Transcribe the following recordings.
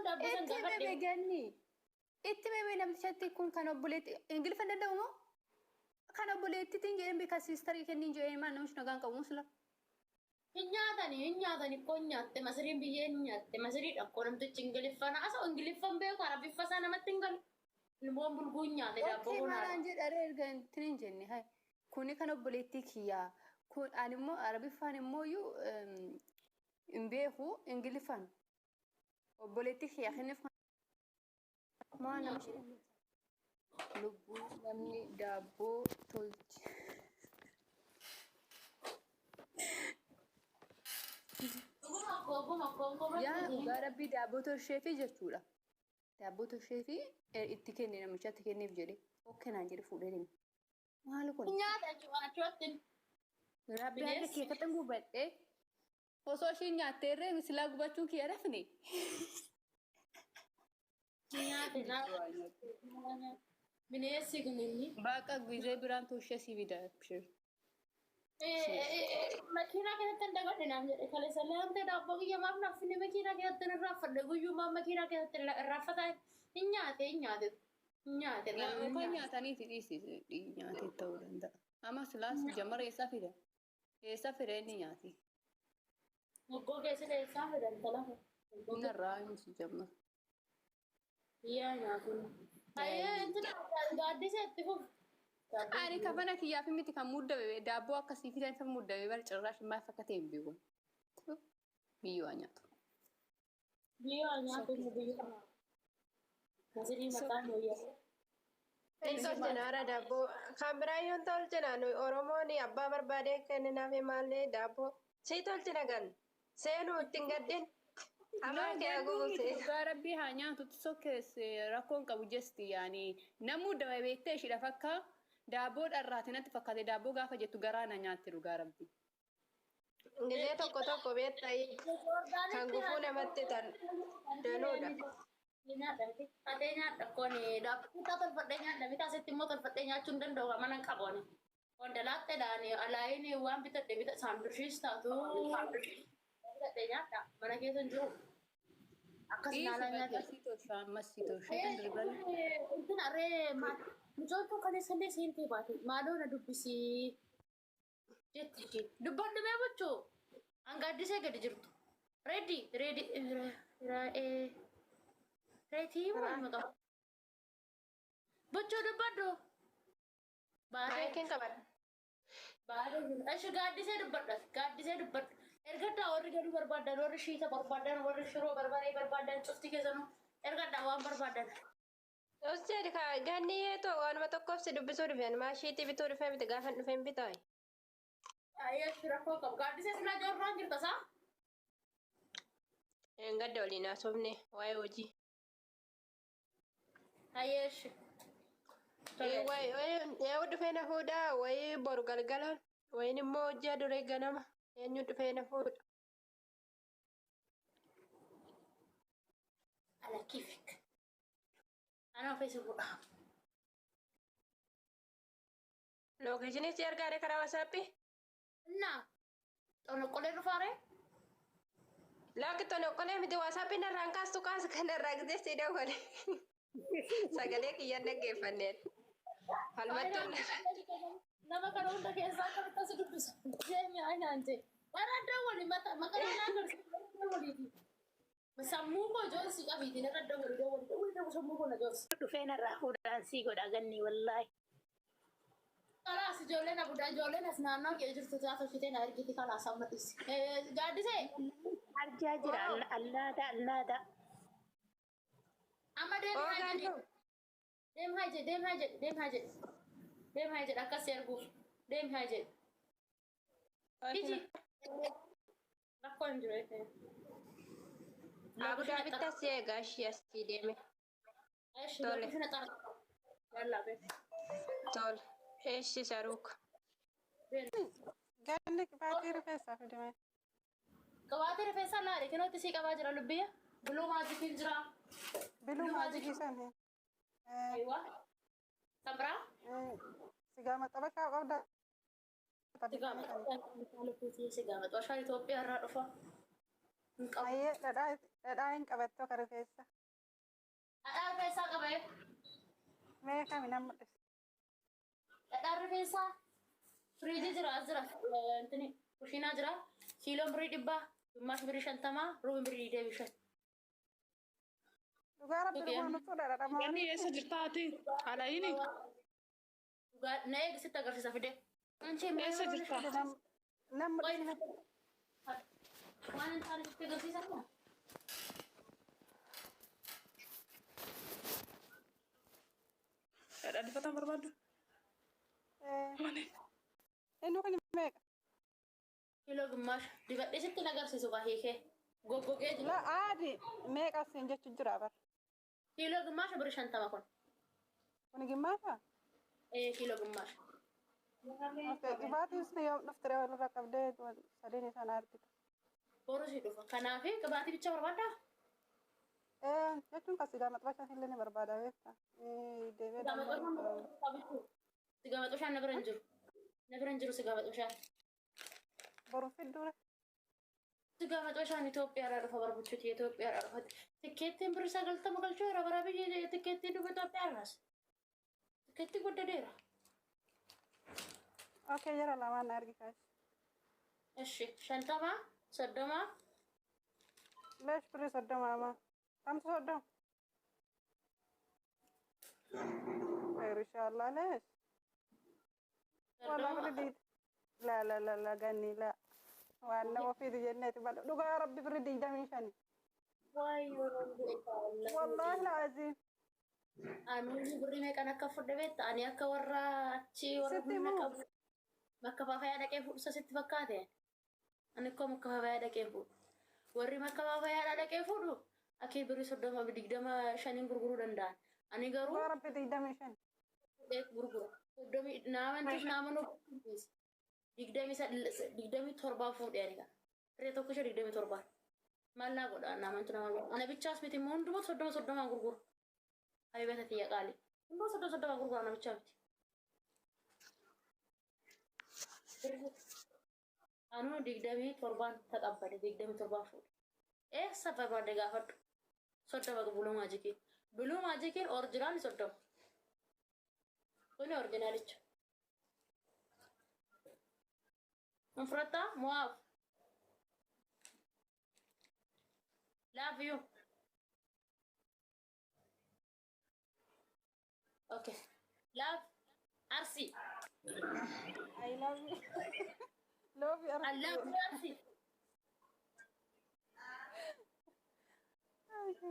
Daabboo san Itti gaafadhe. hime ganni. Itti hime namtichatti kun kan obboleetti Ingiliffa hin danda'u moo? Kan obboleettiitiin jedheen beekaa sistarii kenniin jedheen maal namichi nagaan qabu musla. Hin nyaatani, hin nyaatani, koo hin nyaatte masiriin biyyee hin nyaatte masirii dhakkoo namtichi Ingiliffaan haasa'u Ingiliffan beeku Arabiffa isaa namatti hin galu. Ilmoon bulguu hin nyaate daabboo Okay kun haadha. maalaan jedha ree erga ittiin hin jenne hay. Kuni kan obboleettii kiyyaa. Kun ani immoo Arabiffaan immoo iyyuu hin beeku Ingiliffaan. Obboleettii kiyyaa kenniif maa namichi lubbuu namni daabboo tolchi. Dhuguma koo dhuguma koo koo Yaa dhugaa rabbii daabboo tolcheefi jechuudha. Daabboo tolcheefi itti kenne namichatti kenneef jedhe. Okay naan jedhe fuudhee deeme. Maali kun? Nyaata achumatti. Rabbi harka Bineensi. kee kattan gubadhe. Osoo ishiin nyaattee irree silaa gubachuu kiyya rafne. Nyaate naa. Bineensi kun inni. Baqa gizee biraan tolchee si fida. Abshir. Makiinaa keessatti hin dagadhe naan jedhe kaleessa laamtee daabboo kiyya maaf naaf finne makiinaa keessatti hin irraanfadhe guyyumaa makiinaa keessatti irraanfataa hin nyaate hin nyaate hin nyaate Yookaan nyaataniiti dhiisi nyaatee ta'uu danda'a. Amma silaas jamara eessaa fida? Eessaa fida inni nyaati? Moggoo keessa eessaa fidan talafa. Inni irraa hin jammar. Yaa nyaatu. Hayyee intina gaaddisa itti fufu. Ani kafana kiyyaaf miti kan muddame daabboo akkasii fidan kan muddame bar cirraash maal akka ta'e hin beeku. Biyyoo haa nyaatu. Biyyoo haa nyaatu inni biyyoo. Masirii maqaan wayyaa. Hin tolchina hara daabboo. Kan biraa yoo hin tolchina nu Oromoon abbaa barbaadee kenninaaf maallee daabboo. Sii tolchina gan. Seenuu ittiin gaddin. Afaan kee haguugu seenu. Dhugaa rabbii haa nyaatutti sokkees rakkoon qabu jesti yaani namuu daba beektee ishiidhaaf akka daabboo dharraati natti fakkaate daabboo gaafa jettu garaa na nyaatte dhugaa rabbii. Gizee tokko tokko beektaa kan gufuu namatti tan danuudha. Nyaadha nyaadha kun daabboo tolfadhee nyaadha miti asitti immoo tolfadhee nyaachuu hin danda'u mana hin qabu ani. Wandalaatteedhaan alaayin waan bitadhe bita saandushiis taatu bitadhe nyaadha mana keessa hin jiru. Akkas naalaa nyaata. Sii tolcha ammas sii tolcha kan dirban. Intin arree maal mucoon kaleessa illee seentee baate maaloo na dubbisii jetti isheen. Dubbadhu mee bochoo hangaaddisee gadi jirtu. Reedi reedi raa'ee reetii moo maqaa bochoo dubbadhu. Baatee Maayikiin qabadha. baatee jiru. Eshi gaaddisee dubbadhu gaaddisee dubbadhu. Ergaddaa warri galuu barbaadan warri shiita barbaadan warri shiroo barbaree barbaadan cufti keessanuu ergaddaa waan barbaadan. Os jedhi ka ganni yeetoo waanuma tokkoof si dubbisuu dhufeen maashiitii bituu dhufee miti gaafa dhufeen bitaa. Ayyee rakkoo qabu. Gaaddisee silaa joorraan jirta saa? Hin gadda waliin haasofne waa'ee hojii. Ayyee shi. Yoo dhufee na fuudhaa wayii boru galgalaan wayiin immoo hojii aduree ganama eenyu dhufee na fuudha. Ala kifik. Ana ofii si fuudha. Lookeeshinii si argaare karaa wasaappii? Innaa xoloqqolee dhufaaree? Lakki tonoqqolee miti wasaappii narraan kaastu kaasu kanarraa gisee si dawwale. Sagalee kiyyaan dhaggeeffanneen. Falmattuun Nama kana hunda keessaa akkamitti as dubbisu? Deemi anaan jee. Bara dawwali maqaa naa agarsiisu waliiti. Sammuu koo joorsi qabiitiin irra dawwali dawwali dawwali dawwali sammuu koo na joorsi. Dhufee narraa fuudhaan sii godha ganni wallaahi. Kalaas ijoolleen abudaa ijoolleen as naannoo kee jirtu taatu tolchitee na ergiti kalaas amma dhiisi. Gaaddisee Arjaa jira allaata allaata. amma deemi haa jedhi. Deem haa jedhi deem haa jedhi deem haa jedhi. Deem haa jedhi akkas erguuf deem haa jedhi. Iji rakkoo hin jiru eeyyee. Abu Dhaabitti as eegaa ishii asii deeme. Tole. Tole. Eeshi saruuka. Ganni qibaatii rifeensaa fidame. Qibaatii rifeensaa laali kinootti sii qabaa jira lubbiya. Biluu maajikiin jira. Biluu maajikii sana. Ayiwa. Kan biraa? Sigaa maxxabashaa qabda. Sigaa maxxabashaa Itoophiyaa irraa dhufa. Hin qabu. Ayyee dhadhaa hin qabattoo ka rifeensa. Dhadhaa rifeensaa qaba. Mee kami nan mul'isa. Dhadhaan rifeensaa firiijii jira, as jira, intini kushiinaa jira. Kiiloon birrii 100, gimaashi birrii 50, ruubiin birrii 25. Dhugaa rabbi dhuguma nutu dhadhaa Ganni eessa jirta ati? Alaayini? Dhugaa na eegi sitti agarsiisa fide. Anchi Eessa jirta? Nan mul'isa. Waan hin taane sitti agarsiisa moo? Dhadhaa dibataan barbaaddu? Malee. Inni kun meeqa? Kiiloo gimmaasha dibadhee sitti hin agarsiisu kaa hiikee. Goggogee jira. La aadi meeqa siin jechu jira bar. Kiiloo gimmaasha birrii 50 kun. Kun gimmaasha? Ee, kiiloo gimmaasha. Okay, dhibaatiin sun yoo dhufte walirra qabdee sadiin isaan argita. Boru si dhufa. Kanaaf qibaatii bicha barbaaddaa? Ee, jechuun kan sigaa maxxansa illee ni barbaada beekta. Deemee Sigaa maxxansa sigaa maxxansa na bira hin jiru. Na bira hin jiru sigaa maxxansa. Boru fidduure. Sigaa maxxansa Itoophiyaadhaa dhufa barbaachisuuti Itoophiyaadhaa dhufa. Tikkeettiin birrii 90 galchuu yeroo bara biyya tikkeettiin dhufu Itoophiyaarraas. Tikkeettiin guddadeera. Okay, jara lamaan na argi kaashi. Ishi 50, 30. Leesh birrii 30 ama. Kamtu 30? Khayr inshallah leesh. Wallah birrii diid. La la la la ganni la. Waan nama ofiiti jenneeti bala. Dhugaa rabbi birrii 25. Wallahi laaziim. Ani birrii meeqan akka fudhe beekta? Ani akka warra achii warra Sitti humna himuu? qabu bakka faafayaa dhaqee fuudhu sitti fakkaate. Ani akkoo bakka faafayaa dhaqee fuudhu. Warri bakka faafayaa dhaqee fuudhu akii birrii 30 25n gurguruu danda'an. Ani garuu Dhugaa rabbi 25. Fuudhee gurgura. 30 naamantiif naamanuu 27 fuudhee ani kana. Firee tokko ishee 27. Maal naa godha naamantu nama godha. Ana bichaas miti immoo hundumatu 30 30n gurgura. Habibata tiyya qaali. Hunduu 30 30n gurgura ana bichaa miti. Anuu 27n taqabbale 27n fuudhe. Eessa barbaadde gaafadhu. 30 Blue Magiciin. Blue Magiciin originalli 30. Kuni originalicha. Hin fudhattaa mo'aaf. Love you. Okay. Love Arsi. I love you. Love you. I love you Arsi.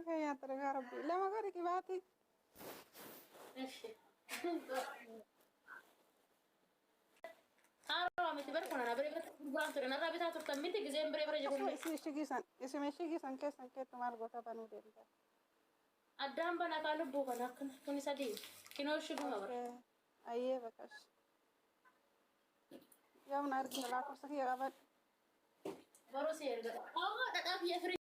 Nyaata dhugaa rabbi. Lama godhi qibaatii. Eshi. Haarawaa miti bara kun ana biree biratti gurguraan ture. Narraa bitaa turtan miti gizeen biree bira jiru. Isin shigisan isin shigisan keessan keettu maal goota banuu deemta. Addaan bana kaa lubbuu kana akkana kuni sadii. Kinoo shiguma bara. Ayyee baqash. Yoomna argina lakkoofsa kiyya qabadhu. Baruu si erga. Hawwa dhadhaa biyya firii.